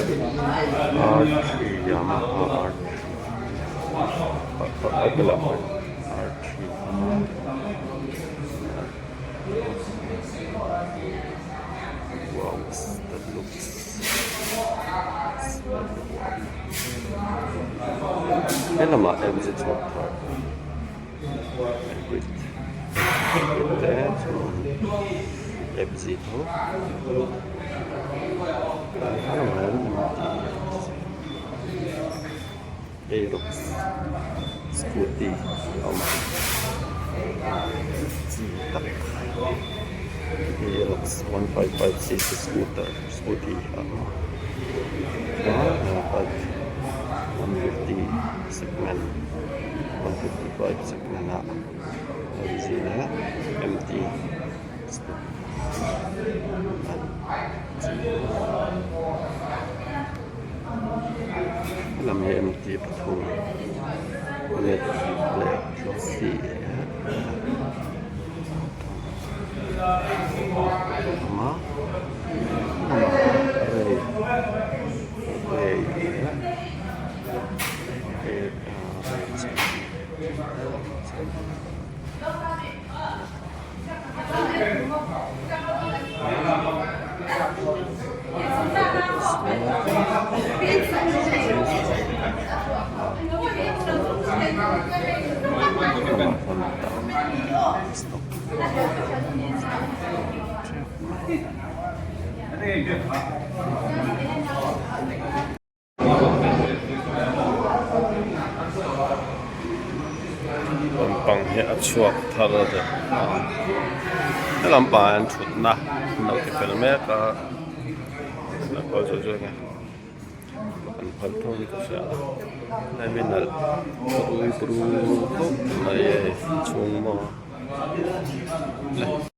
R three Yamaha R three R three wow that looks helamah M Z chhuak thar hybrid te chuan F Z tho helamah hian M T Aerox scooty a awm a chi tak Aerox 155cc scooter scooty a awm a bike 150 segment 155 segment ah MZ leh MT scooty an chi. Helam hi MT pathum net leh glossy awm a ray ray Lampang hi a chhuak thar a ni a he lampang ah hian thutna an lo ti fel mek a an phal tho in ka hria a helai mi nalh hrui bru khawp mai hei chhung maw le.